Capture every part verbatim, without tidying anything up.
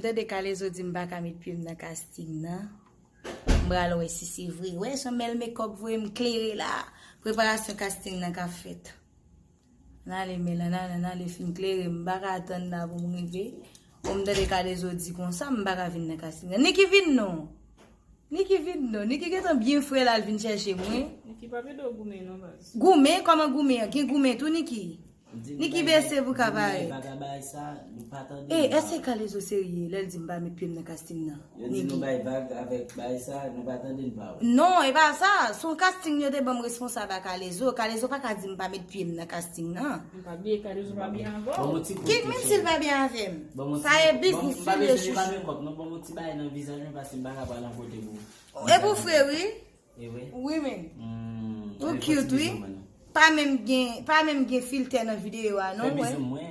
Tande Kalezo di m pa ka met pye m nan casting nan. M pral wè si se vre. Wè, jan Mel Makeup voye m klere la. Preparasyon casting nan k ap fèt. Ann ale, Mel, ann ale, ann ale, fin klere. M pa ka tann la pou m rive. Bon, m tande Kalezo di konsa, m pa ka vin nan casting nan. Niki vin non. Niki vin non. Niki gentan byen fre la, l vin chèche mwen. Niki pa vle do goumen non, baz. Goumen? Kòman goumen an? Gen goumen tou, Niki? Niki bese pou ka parèt. Bagay sa, nou pa tande. E, èske Kalezo serye lè l di m pa met pye m nan casting nan? Yo di nou bay vag avèk bagay sa, nou pa tande, n pa wè. Non, e pa sa. Se yon casting yo te ban m responsab a Kalezo. Kalezo pa ka di m pa met pye m nan casting nan. M pa bliye Kalezo pa byen avè w. Ki, menm si l pa byen avè m. Sa e biznis li, yo chouchou. Ban m yon ti bagay nan vizaj mwen, paske m pa ka pral nan kote pou. E pou fre, wi. E vre? Wi, men. Ou cute, wi. Pa menm gen, pa menm gen filtè nan videyo a, non, wè.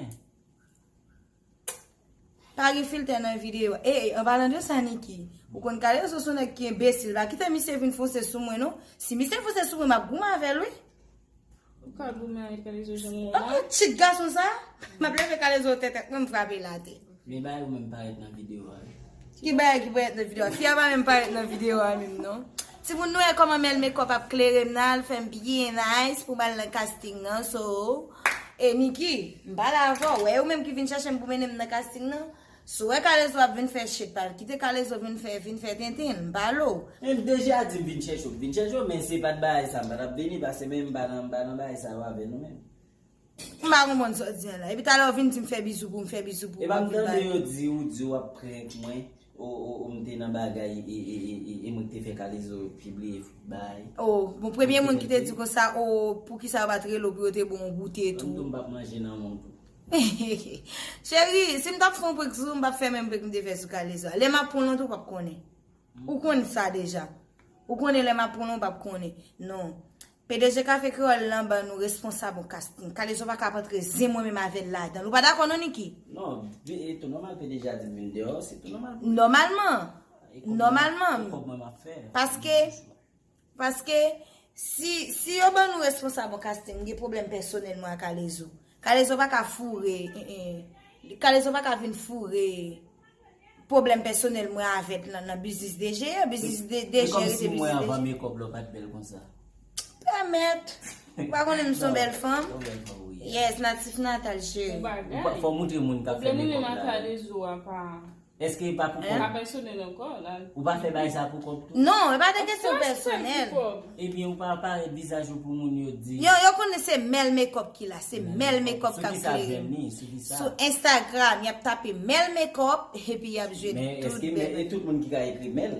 Pa gen filtè nan videyo a. E, e, an palan de sa, Niki, ou konn Kalezo se yon nèg ki enbesil. Pa kite misye vin fonse sou mwen, non. Si misye fonse sou mwen, m ap goumen avè l, wi. Ou ka goumen avèk Kalezo jan ou la. Oh, oh, chit gason sa. M ap leve Kalezo tèt, tèt mwen, m frape l atè. Men bagay ou menm parèt nan videyo a, wi. Ki bagay ki parèt nan videyo a? Fi a pa menm parèt nan videyo a menm, non. Timoun, nou wè kòman Mel Makeup ap klere m nan, l fè m byen nice pou m al nan casting nan, so, e Niki, m pale avè w, wè, ou menm ki vin chèche m pou mennen m nan casting nan. Si w wè Kalezo ap vin fè shit pa l, kite Kalezo vin fè, vin fè tenten l, m pale w. Men deja di m vin chèche w, vin chèche w, men se pa t bagay sa, m pa t ap vini, paske menm m pa nan, m pa nan bagay sa yo avè nou menm. M pa konprann sa w di an la. Epi talè w vin di m fè bizou pou m, fè bizou pou m. Epa m tande yo di, ou di w ap prank mwen, ou, ou, ou m te nan bagay, e, e, e, e, e mwen ki te fè Kalezo pibliye bagay. Oh, bon, premye moun ki te di konsa, oh, poukisa yo pa t rele w pou yo te ba w yon goute tou? Ou m tou m p ap manje nan men w tou. Cheri, si m t ap fè yon prank sou ou, m p ap fè menm prank m te fè sou Kalezo a. Lè m ap pran w tou, w p ap konnen. Ou konn sa deja. Ou konnen lè m ap pran w, w p ap konnen. Non. P D G Kafe Kreyòl lan ban nou responsab yon casting. Kalezo pa ka ap antre zen mwen menm avè l ladan l. Ou pa dakò non, Niki? Non, e tou nòmal P D G a di m vin deyò, se tou nòmal. Nòmalman. Nòmalman. E kòb mwen m ap fè. Paske, paske, si, si yo ban nou responsab yon casting, m gen pwoblèm pèsonèl mwen ak Kalezo. Kalezo pa ka foure, eh, eh. Kalezo pa ka vin foure pwoblèm pèsonèl mwen avè l nan, nan biznis D G a, biznis D G a rete biznis D G a. Se kòmsi mwen anvan makeup la w pa t bèl konsa. Pèmèt. Ou pa konnen m se yon bèl fanm? Yon bèl fanm, wi. Yes, natif natal, cheri. Ou pa, fò w montre moun k ap fè makeup la. Pwoblèm ou menm ak Kalezo a pa. Èske e pa pou kòb? Pa pèsonèl ankò la. Ou pa fè bagay sa pou kòb tou? Non, e pa de kesyon pèsonèl. Ebyen, ou pa parèt vizaj ou pou moun yo di. Yo, yo konnen se Mel Makeup ki la, se Mel Makeup k ap klere m. Sou Instagram, y ap tape Mel Makeup, epi y ap jwenn tout bèl. Men èske e tout moun ki ka ekri Mel?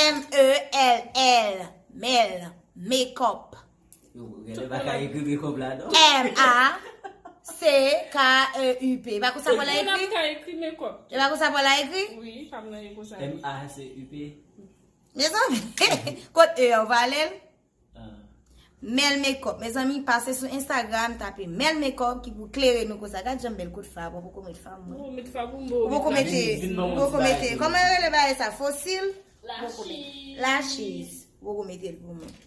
M E L L, Mel Makeup. Yo, genlè pa ka ekri makeup la, non? M A C K E U P. E pa konsa Paul la ekri? Tout moun ap ka ekri makeup. E pa konsa Paul la ekri? Wi, pa m nan e konsa. M A C U P. Mezanmi, kot E a, ou pa ale l? Ah. Mel Makeup. Mezanmi, pase sou Instagram, tape Mel Makeup ki pou klere nou konsa. Gad jan m bèl kout fa, ou poko met fa pou mwen. Ou poko met fa pou mwen. Ou poko mete, ou poko mete. Kòman yo rele bagay sa? Fosil? Lachiz. Lachiz. Ou poko mete l pou mwen.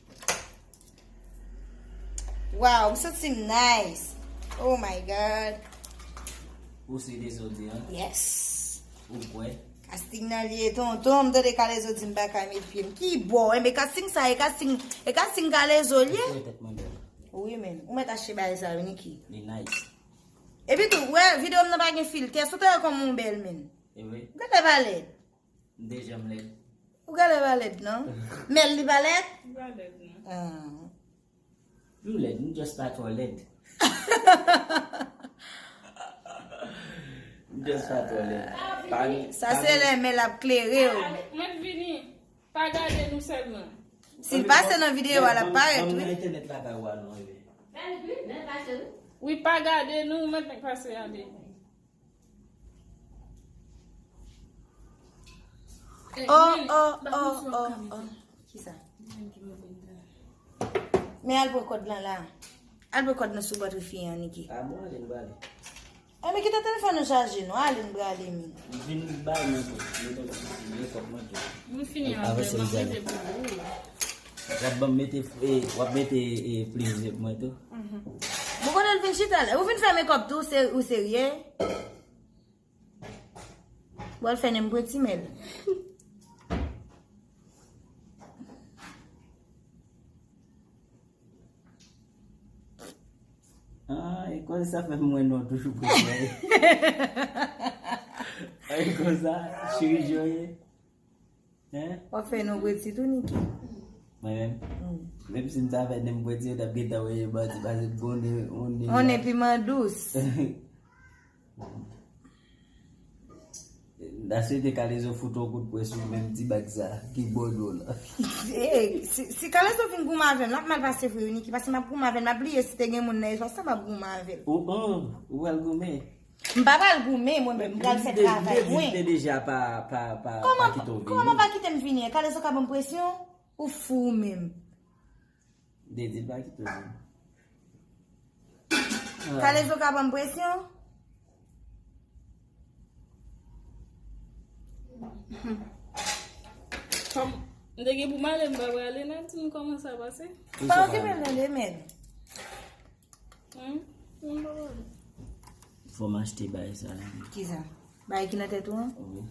Wow, m santi m nice. Oh my God. Ou se de zodi an? Yes. Ou kwè? Casting nan li ye, tonton. M tande Kalezo di m pa ka met pye m. Ki bò? Enben, casting sa, e casting, e casting Kalezo li ye? Ou tèt mwen bèl. Wi, men. Ou mèt achte bagay sa yo, Niki. Li nice. Epi tou, wè, videyo m nan pa gen filtè. Sot wè kòman w bèl, men. E vre? Gade pa lèd. M te janm lèd. Ou genlè pa lèd, non? Mel li pa lèd? Li pa lèd, non. Ah. M lèd, m just pa twò lèd. M just pa twò lèd. Pa gen, sa pa se gen lè Mel ap klere w. Mèt vini. Pa gade nou sèlman. Si l pase nan videyo a, l ap parèt, wi. Ban m nan entènèt la kay ou a non, wi. Wi, pa gade nou, mèt pase ale. Oh, oh, oh, oh, oh. Kisa? Men al pran kòd lan la. Al pran kòd lan sou bòt wifi an, Niki. Ah bon, ale, nou prale. Enben, kite telefòn ou chaje, non. Ale, nou prale, men. Vin bay mwen tou. Mwen tou, mwen tou. Mwen fini avè l, m ap mete pou ou. W ap ban m mete, eh, w ap mete, eh, plis pou mwen tou. Mhm. Bon, kote l vin chita la? Ou vin fè makeup tou, se, ou serye? Bon, fè nenm pwenti mèl. Ah, e konsa fè m wè non toujou pwenti. Ay, konsa, chirurgien ye. Hein? W ap fè non pwenti tou, Niki? Mwen menm? Mm. Menm si m ta fè nenm pwenti, yo t ap gentan wè yo bandi pase m gon nen, on nen. On nen piman dous. M ta swete Kalezo fout yon kout pwen sou menm ti bag sa ki bò do la. Eh, si, si Kalezo vin goumen avè m, l ap mal pase vre, wi, Niki, paske m ap goumen avè l, m ap bliye si te gen moun nan espas la, m ap goumen avè l. Ou, oh, ou pral goumen? M pa pral goumen, mwen menm, m pral fè travay mwen. Dezi te deja pa, pa, pa, pa kite w vini. Kòman pa kite m vini? Kalezo ka ban m presyon? Ou fou ou menm? Dezi pa kite w vini. Ah. Kalezo ka ban m presyon? Kòm m te gen pou m ale, m pa prale, nan di m kòman sa pase. Pa okipe l nan demen. Hmm? M pa prale. Fò m achte bagay sa. Kisa? Bagay ki nan tèt ou an? Wi.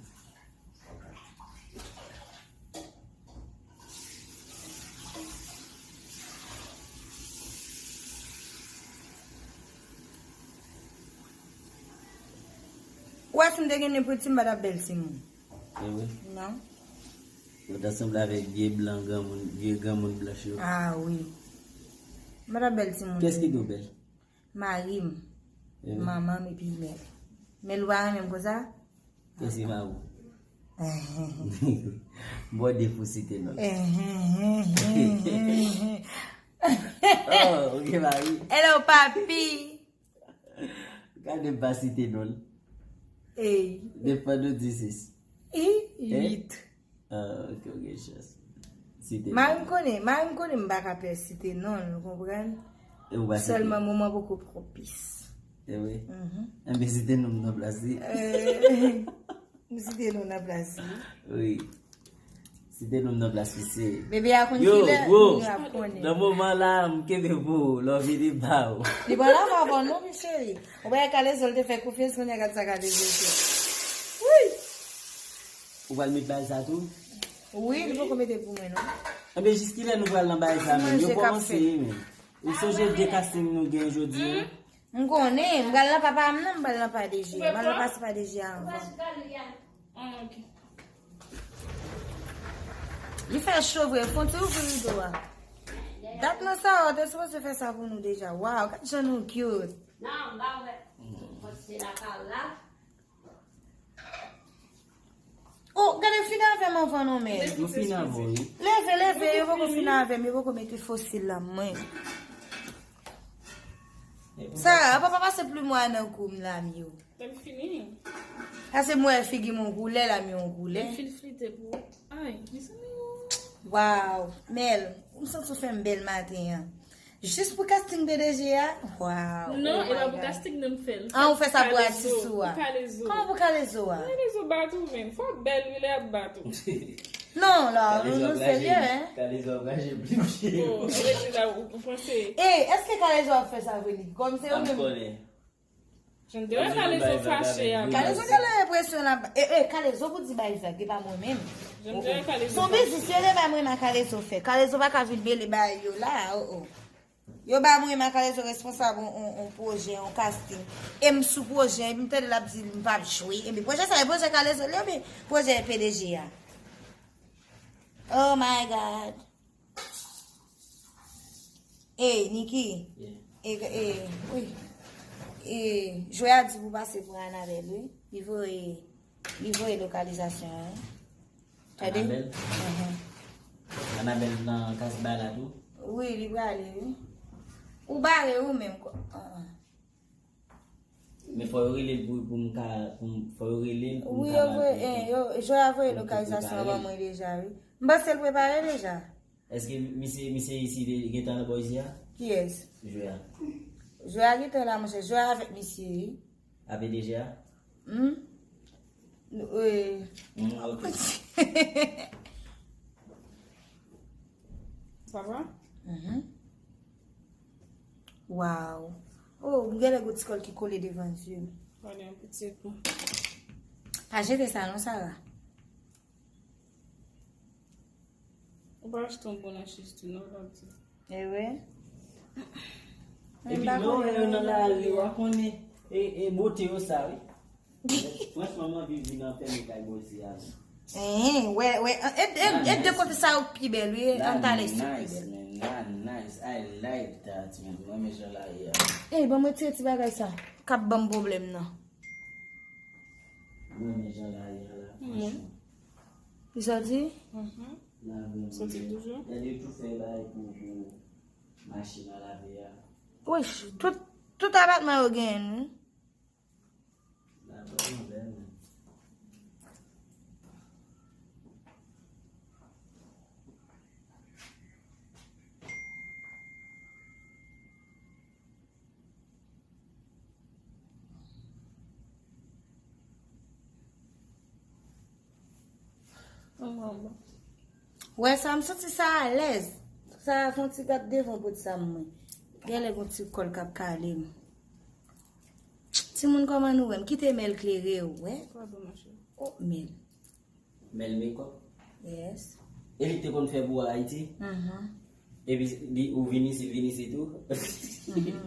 Ou wè si m te gen nenpwen ti m pa t ap bèl timoun. E wi. Non. Ou ta sanble avèk vye blan granmoun, vye granmoun blanch yo. Ah wi. M pa t ap bèl timoun. Kiyès ki di w bèl? Mari m, manman m epi Mèl. Mèl ou pa renmen m konsa? Kiyès ki mari w? M ba w defo site non l. Oh, ou gen mari? Hello, papi. Gade m pa site non l. Ey. Defann ou di sis. I, uit. Ah, ok, ou gen chans. Site non l. Mari m konnen, mari m konnen m pa ka pè site non l, ou konprann? E ou pa site? Sèlman moman poko pwopis. E wi? Mhm. Enben, site non m nan plas li. Eh, m site non nan plas li. Wi. Site non m nan plas li, se. Bebe a konn kilè, moun yo ap konnen. Nan moman la, m kenbe pou ou, lè w vini ba ou. Li pa la pa bon non, wi, cheri. Ou pa Kalezo l te fè konfyans, kounye a gad sa Kalezo fè. Wi! Ou pral met bagay sa tou? Wi, li poko mete pou mwen, non. Enben, jiskilè nou pral nan bagay sa menm? Yo kòmanse, wi, men. Ou sonje de casting nou gen jodi a? M konnen, m pral nan pa pa m nan, m pral nan pa D G. M pral nan pase pa D G a anvan. Ah, ok. Li fè cho vre, fon ti ouvri rido a. Dat nan sa, ou te sipoze fè sa pou nou deja. Waw, gad jan nou cute. Non, m pa wè. Fò se la pa la. Oh, gade, fin avè m anvan non, men. Yo fin avè w, wi. Leve, leve, yo poko fin avè m, yo poko mete fosil la mwen. Sa, papa pase plim w nan kou m la, m yo. Lè m fini. Pase m wè figi m yon koulè, la m yon koulè. M fin flite pou ou. Ay, mezanmi. Waw, Mèl, m santi w fè m bèl maten an. Jis pou casting P D G a? Waw. Non, e pa pou casting nan m fè l. Ah, ou fè sa pou atis ou a. Pou Kalezo. Kòman pou Kalezo a? Kalezo bat ou menm. Fò bèl wi lè ap bat ou. Non, la, nou, nou serye, hein? Kalezo ap raje plim pye. Oh, ou rete la, ou, ou panse. Eh, èske Kalezo ap fè sa vre li? Kòm se ou menm. Jan m te wè Kalezo fache a. Kalezo gen lè enpresyon la. E, e, Kalezo pou di bay vag, e pa mwen menm. Jan m te wè Kalezo fache. Son biznis, yo te bay mwen nan Kalezo fè. Kalezo pa ka vin mele bay yo la, oh, oh. Yo bay mwen nan Kalezo responsab on, on, on pwojè, on casting. E m sou pwojè, epi m tande l ap di m p ap jwe. Epi pwojè sa, e pwojè Kalezo li, oubyen pwojè P D G a? Oh my God. Ey, Niki. Yeah. E, e, wi. E, Joya di pou pase pou Anabel, wi. Li voye, li voye lokalizasyon an, wi. Tande? Anabel? Mhm. Anabel nan kaz bay la tou? Wi, li prale, wi. Ou bare ou menm, ko-, ah, ah. Men fò yo rele l pou, pou m ka, pou m, fò yo rele l pou m ka voye, eh, yo, Joya voye lokalizasyon an ban mwen deja, wi. M panse l prepare deja. Èske misye, misye isi, li gentan nan bò isi a? Kiyès? Joya. Joya gentan la, monchè. Joya avèk misye, wi. A P D G a? Hmm? Wi. Hmm, ok. Sa va? Mhm. Waw. Oh, m genlè gon ti kòl ki kole devan zye m. Gade yon pitit. Pa jete sa non, Sarah. Ou pa achte yon bon nan H S T non, w ap di. Ewe. Epi lè w wè yo nan lari, w a konnen e, e bote yo sa, wi. Franchman, m anvi vin anfèmen kay Bozi a, wi. Hen, wè, wè, e, e, e, e de kote sa yo pi bèl, wi, an talè sou pi bèl. Man, nice, I like that, man. Mwen renmen jan lari a. Ey, ban mwen retire ti bagay sa k ap ban m pwoblèm nan. Mwen renmen jan lari a la, franchman. Ki sa w di? Lave mwen. Gade yo tou fè bagay pou, pou machin a lave a. Wouch, tout, tout apatman yo genyen, wi. Lave mwen bèl, men. Wè sa, m santi sa alèz. Sa fè yon ti gad devan bòt sa mwen. Genlè gon ti kòl k ap kale m. Timoun, kòman nou wè m? Kite Mèl klere w, wè. O, Mèl. Mèl makeup? Yes. E li k te konn fè pou Ayiti? Mhm. Epi li, ou vin isit, vin isit tou? Mhm.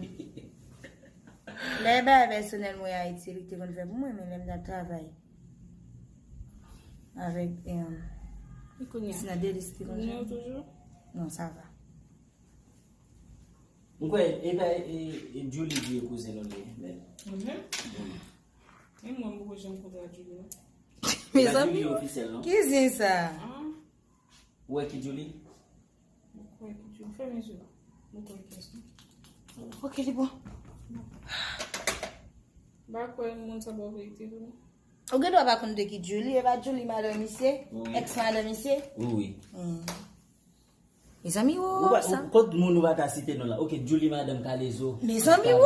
Lè bagay pèsonèl mwen Ayiti, li k te konn fè pou mwen, men lè m t ap travay avèk, em, Sinadélis te konn fè pou mwen. Non, sa va. M kwè, e pa, e, e Julie di e kouzen nou li ye, men. Mhm. Men mwen, m poko janm kontre ak Julie, non. Mezanmi, ki zen sa? Ou wè ki Julie? M kwè ki Julie. Fèmen je w. M kwè ki Julie. Ok, li bon. M pa kwè moun sa ba w verite tou, non. Ou gen dwa pa konn de ki Julie, e pa Julie madan misye, ex madan misye? Wi, wi. Hmm. Mezanmi, o, sa. Kot moun ou pa ta site non la? Ok, Julie madanm Kalezo. Mezanmi, o.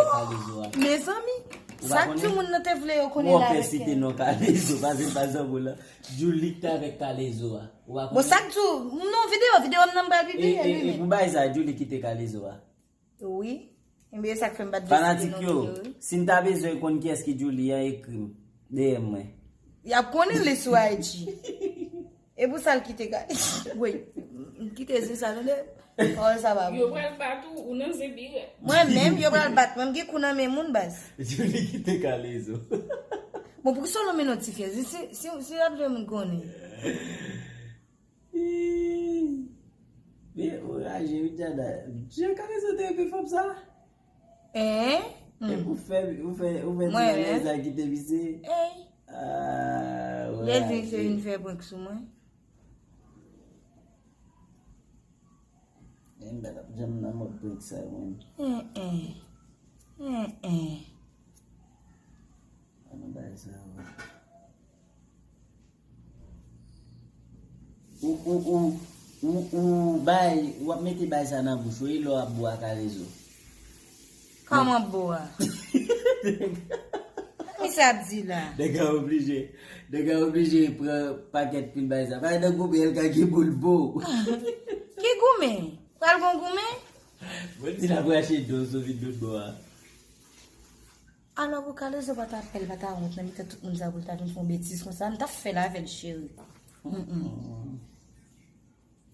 Mezanmi. Sa k timoun nan te vle yo konnen la avèk site non Kalezo, pa se pa zanmi w la. Julie k te avèk Kalezo a. Ou pa konnen? Bon, sa k di w, non, videyo, videyo m nan m pral pibliye li menm. Pou bagay sa, Julie kite Kalezo a. Wi. Ebyen, sa k fè m pa t vle site non videyo, wi. Fanatik yo, si n ta bezwen konn kiyès ki Julie an, ekri m. D M mwen. Y ap konnen li sou I G. E pou sa l kite ka. Wi. M kite zen sa, tande. Pawòl sa pa bon. Yo pral bat ou, ou nan zen pi rèd. Mwen menm, yo pral bat mwen. M gen kou nan men moun, baz. Julie kite Kalezo. Bon, poukisa w nonmen non ti fyèz? Si, si, si, si l ap jwe moun konnen. Ih. Men ou raje wi, Jada. Jan Kalezo te renmen fanm sa. Hein? E ou fè, ou fè, ou fè ti bagay sa ki te vise. Ey. Ah, ou raje. Lè vin fè, vin fè prank sou mwen. Men m pa t ap janm nan mòd prank sa, mwen. Hein, hein. Hein, hein. An nan bagay sa, wi. Ou, ou, ou, ou, ou bay, w ap mete bay sa nan bouch ou, e lè w ap bo a Kalezo. Kòman bo a? Misye ap di la. Nèg la oblije, nèg la oblije pran pakèt pil bay sa. Pa nan goumen, el ka gen pou l bo. Ki goumen? Pral gon goumen? Mwen di l ap rache do sou vin dot bò a. Alò pou Kalezo pa ta pè l, pa ta wont nan mitan tout moun sa pou l ta vin fè yon betiz konsa, m t ap fè l avè l, cheri. Mm, mm.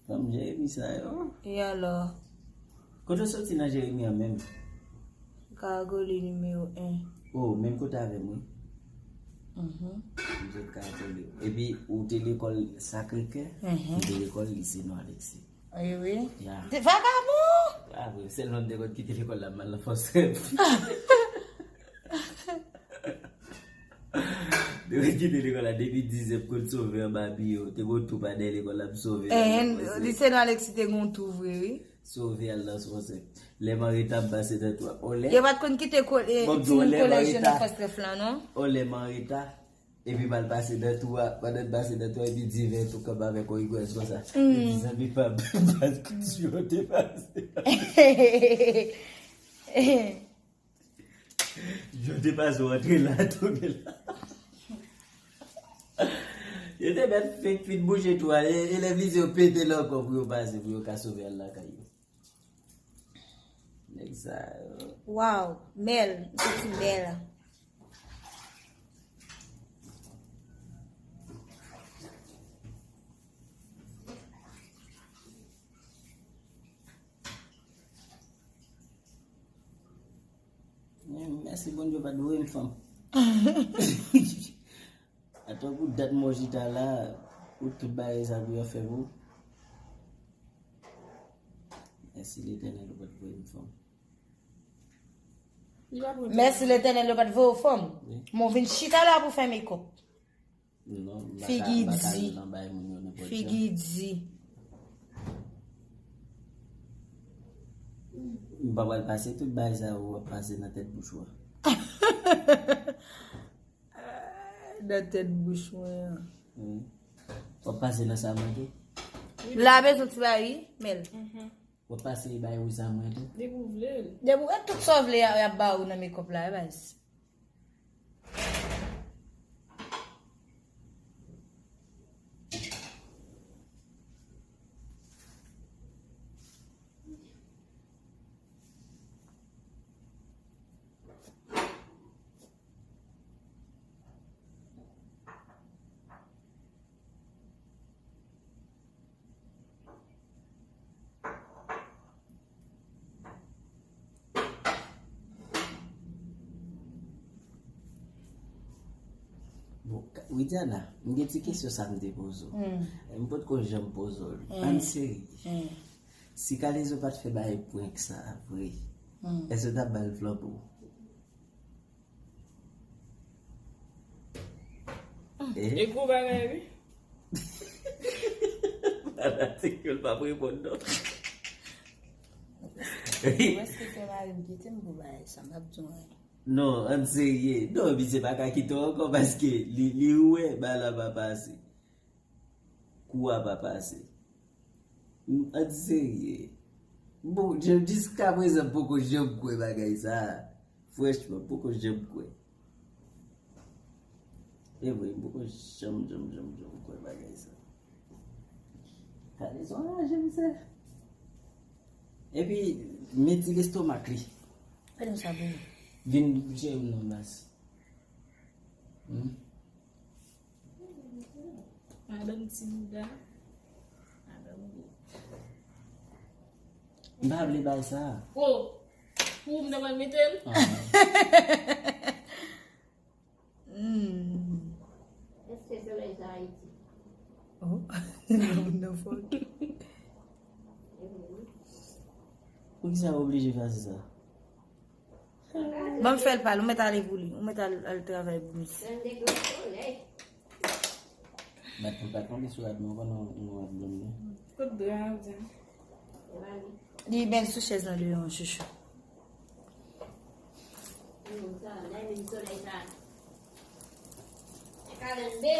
Fanm Jeremi sa yo. E alò? Kote w soti nan Jeremi an menm? Kagoli nimewo en. Oh, menm kote avè m, wi. Mhm. M sot Kagoli. Epi, ou te lekòl Sacré-Cœur, mhm, m te lekòl Lycée Noir Alexis. Wi, wi. Ya. Te vagabon! Pa vre, sèlman m te konn kite lekòl la, m al nan Fòs Rèv. Te konn kite lekòl la depi dizè, m konn sove anba pye yo. Te konn tou pa dèyè lekòl la, m sove. Eh, Lycée Noir Alexis te gon tou vre, wi. Sove al nan Fòs Rèv. Lè m an reta, m pase nan twa. Olè. Yo pa t konn kite ko-, eh, timoun kolèj yo nan Fòs Rèv la, non? Olè m an reta. Epi m al pase nan twou a, pandan m pase nan twou a, epi diven tou kanpe avèk yon rigwès konsa. Li di, "Zanmi pa m, pa t kouti yo te pase." Yo te pase, w antre la, tounen la. Yo te mèt fenk fin bouje twou a, e, elèv Lycée yo pete l ankò pou yo pase, pou yo ka sove al lakay yo. Nèg sa yo. Waw, Mèl, m santi Mèl. Mèsi Bondye ou pa t voye m fanm. Atò pou dat mò chita la, pou tout bagay sa pou yo fè pou. Mèsi Letènèl ou pa t voye m fanm. Mèsi Letènèl yo pa t voye w fanm. Wi. Men w vin chita la pou fè mekòp. Non, m pa ka, figi m pa ka di, al nan bay moun yo nenpòt jan. Figi di. M pa pral pase tout bagay sa yo w ap pase nan tèt bouch ou a. Nan tèt bouch mwen an. Wi. W ap pase nan sa mwen tou. La bezwen ti bagay, wi, Mel. W ap pase bay ou sa mwen tou. Depi w vle l. Depi w, e tout sa w vle, y a, y ap ba ou nan mekòp la, e baz. Bon, Widiana, m gen ti kesyon sa m te poze w. M potko janm poze w li. Ann serye. Si Kalezo pa t fè bay prank sa vre, èske w t ap ba l flanbo? E gwo bagay wi. Fanatik yo, l p ap reponn non. Ou èske fè mari m kite m pou bagay sa, m p ap di w anyen. Non, ann serye. Non, misye pa ka kite w ankò paske li, li wè bagay la pa pase. Kou a pa pase. Ann serye. Bon, j-, jiskaprezan m poko janm kwè bagay sa a. Franchman, m poko janm kwè. E vre, m poko janm, janm, janm, janm kwè bagay sa. Kalezo anraje m sè. Epi, men ti lestomak li. Gade m sa pou ou. Vin jere m non baz. Hmm? Madanm ti bouda. Madanm gwo. M pa vle bay sa. Oh! Pou m te pral mete l? Ah. Hmm. Èske solèy sa Ayiti? Oh, nan fòk. Poukisa w oblije fè sa? Ban m fè l pa l, ou mèt ale pou li, ou mèt al, al travay pou misye. Bat pou l pa tonbe sou rad mwen, konnen nou ap dòmi. Kout dra a, Jan. Li bèl sou chèz lan deyò an, chouchou.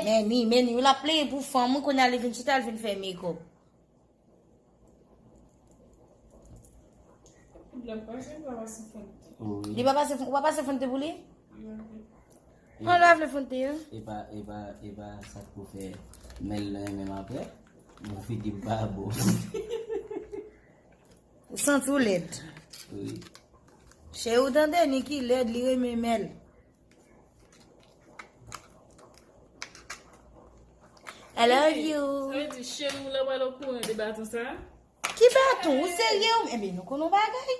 Men ni, men ni, ou la plenyen pou fanm ou, kounye a li vin chita, li vin fè mekòp. Poud la pase, pa pase fon. Wi. Li pa pase, ou pa pase fon te pou li? Wi. An la vle fon te yo. E pa, e pa, e pa sa k pou fè Mel nan renmen m apre. Bon, figi m pa bon. Ou santi w lèd. Wi. Cheri, ou tande, Niki lèd, li renmen Mel. I love you. Sa vle di cheri w la pral okouran de baton sa? Ki baton? Ou serye ou? Ebyen, nou konn yon bagay.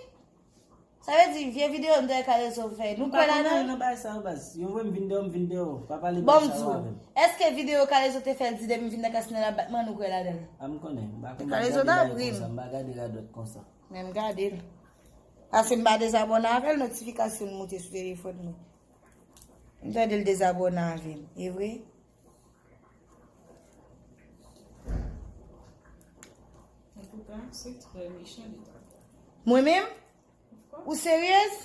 Sa vle di, vye videyo m te wè Kalezo fè, nou kwè ladan l? M pa konn anyen nan bagay sa yo, baz. Yo voye m vin deyò, m vin deyò. Pa pale bagay sa yo avè m. Bon, m di w, èske videyo Kalezo te fè l di depi m vin nan Casino l ap bat mwen, nou kwè ladan l? A, m konnen. M pa konn, m pa gade bagay konsa, m pa gade radòt konsa. Men m gade l. Paske m pa dezabòne avè l, notifikasyon l moute sou telefòn mwen. M tande l dezabòne avè m, e vre? En tout cas, c'est très méchant de ta part. Mwen menm? Of course. Ou seryez?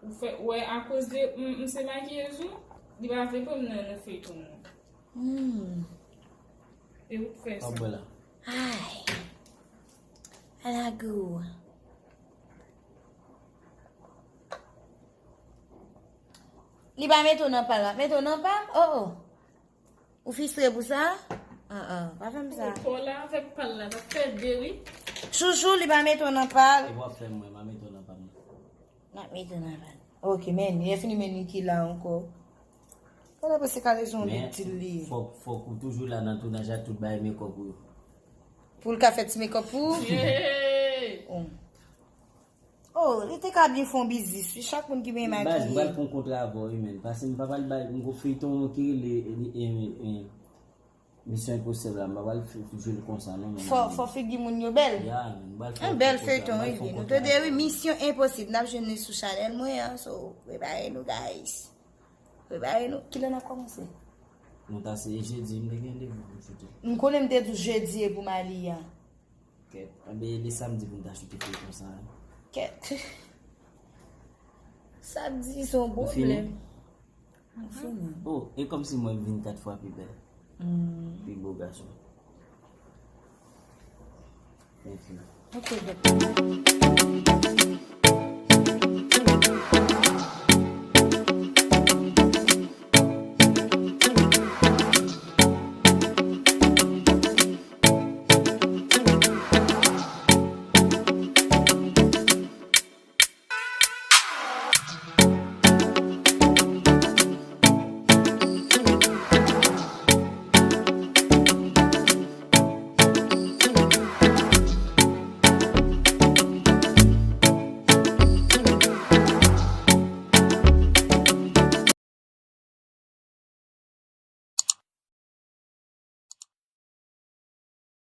Ou fè, wè, akoz de m, m se makiyèz ou, li pa vle pran m nan, nan feyton an. Hmm. E ou k fè sa. Ay. Ala gou. Li pa mete w nan pa l, l ap mete w nan pa m? Oh, oh. Ou fistre pou sa? Ah, ah, pa fè m sa. Kò la avèk pa l la, t ap fè de wi. Chouchou, li pa mete w nan pa l. E w ap fè m, mwen, m a mete w nan pa m. N ap mete w nan pa l. Ok, men, lè fini men Niki la ankò. Kòlè pase Kalezo yon big deal li ye. Fòk, fòk ou toujou la nan tounaj ak tout bagay mekòp ou yo. Pou l ka fè ti mekòp pou ou? Yeah. Oh. Oh, li te ka byen fè yon biznis wi, chak moun ki byen Baz, m pral makiye. pran kontra avè w wi, men. Paske m pa pral bay yon gwo feyton ki rele e, e, e, Misyon Enposib la, m pa pral f- jwe l konsa non, men. Fò, fò figi moun yo bèl. Ya, men, m pral fè Yon yon bèl kontra, feyton m pral wi, fè yon nou kontra tande avè wi, w. Misyon Enposib, n ap jwenn li sou chanèl mwen an, so prepare nou guys. Prepare nou, kilè n ap kòmanse? Nou ta se jedi, m te gen randevou pou m choute. M konnen m te di w jedi e pou m ale a. Kèt, anben, le samdi pou m ta choute feyton sa. Kèt. Samdi se yon Ou fini? Pwoblèm. M fini. Oh, e kòmsi mwen m vin kat fwa pi bèl. Hmm. Pi bo gason. Thank you. Ok, dokte.